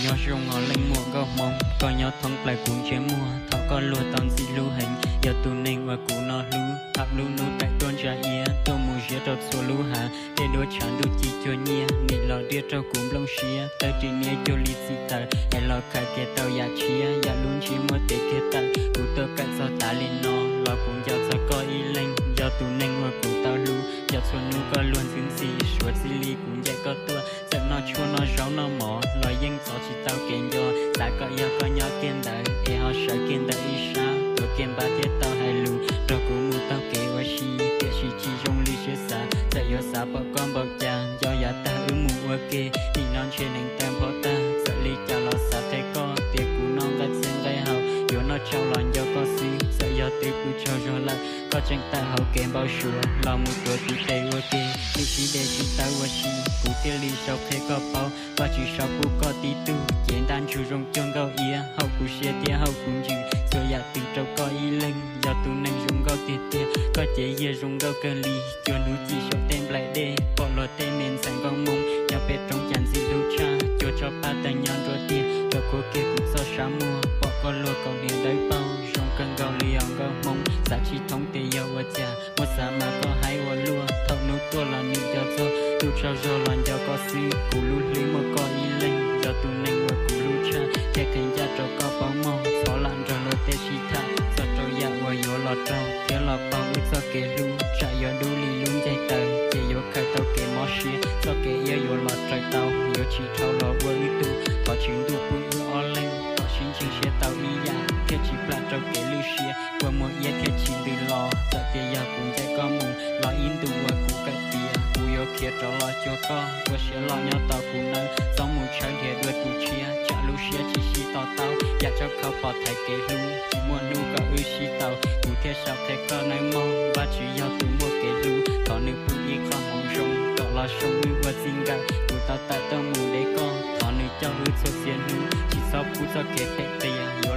Nyob zoo os leej muam nkauj hmoob, koj nyob thoob plaws kuv ntsej muag, thov koj luag tau ntxim hlub heev, yog tus neeg uas kuv no hlub. Thaum lub hnub tawm tuaj ntsa iab, tuaj mus ziab rau txhua lub hav, tej duab tshav ntuj ci cuag nyiaj, nim los riaj rau kuv nplooj siab, tawg ris niab cuag li txim tawm, es los khaws kiag tau yam tshiab, yam lub ntsiab muab tev kiag tawm, kuv tuaj kawm txog tas li no, los kuv nco txog koj ib leeg, yog tus neeg uas kuv tau hlub, nco txhua hnub koj luag ntxhi ntxhi, suav txij li kuv ncaim koj tuaj, txawm noj tshuaj noj zaub noj mov, los yeej txov tsis tau kev nco, xav kom yog koj nyob kiag ntawd, es ho sawv kiag ntawm ib sab, tuav kiag npab thiaj tau hais lus, nrog kuv mus taug kev ua si, tiam sis tsis zoo li siab xav, txawm yuav xav pom koj npaum cas, nco yav tag wb mus ua ke, nim no ntshe neev tawg npho tag, txawm li cas los xav qhia koj, tias kuv noj nqaij txhij nqaij hau, yuav noj tsau los nco koj xwb, txawm yog twb pw tsaug zog lawm, koj tseem tawm hauv kev npau suav, los mus tuav tus tes ua ke, twb sib de tsis tawv ua si, kuv thiaj li sau qhia koj paub, Vajtswv sau pub koj tib tug, cev ntaj ntsug zoo cuag nkauj iab, haum kuv siab thiab haum kuv ntsws, txhua yam twg rau koj ib leeg, yog tus neeg zoo nkauj tiag tiag, koj cev yiag zoo nkauj kawg li, cuag hnub ci saum tej nplaim dej, pom luag tej me ntxhais nkauj hmoob, nyob pem roob cas ntxim hlub tshaj, cuag tsob paj tawg nyob nruab tiaj, rau khuav kiag kuv txoj sab muag, pom koj luag kaus hniav dawb paug, zoo kawg nkaus li os nkauj hmoob, xav tsis thoob tias yog ua cas, muab xav mas koj haib ua luaj, thaum hnub tuaj los nim nco txog, ntuj tsaug zog los nco koj xwb, kuv lub hlwb muaj koj ib leeg, yog tus neeg uas kuv hlub tshaj, thiaj qhia ncaj rau koj paub mog, txhob lam nrog luag tej sib tham, txog rau yam uas yuav los raug, thiab los paug wb txoj kev hlub, tsam yuav dub li lub ncaig taws, ces yuav khaws tau kev mob siab, txoj kev iab yuav los raws tau, yuav tsis dhau los ua wb tug, thov Tswv Ntuj pub wb ob leeg, kom sib ntseeg siab tau ib yam, thiaj tsis plam rau kev lwj siab, ua muag iab thiaj tsis ntws los, txawm tias yog kuv ncaim koj mus, los ib ntus uas kuv kawm tiav, kuv yuav khiav rov los cuag koj, ua siab los nyob tos kuv nawb, txhob mus tshawb dhia dua tus tshiab, tsam lub siab tsis sib to taub, yam tsab khau pom thaiv kev hlub, tsis muaj hnub kom wb sib tau, kuv thiaj sau qhia koj nawb mog, Vajtswv yog tus muaj kev hlub, thov nws pub ib qho hmoov zoo, kom los zoo wb ua txij nkawm, kuv tau tawm tuaj mus de koj, thov nws coj wb txhua txhia hnub, tsis txhob pub txoj kev phem qias,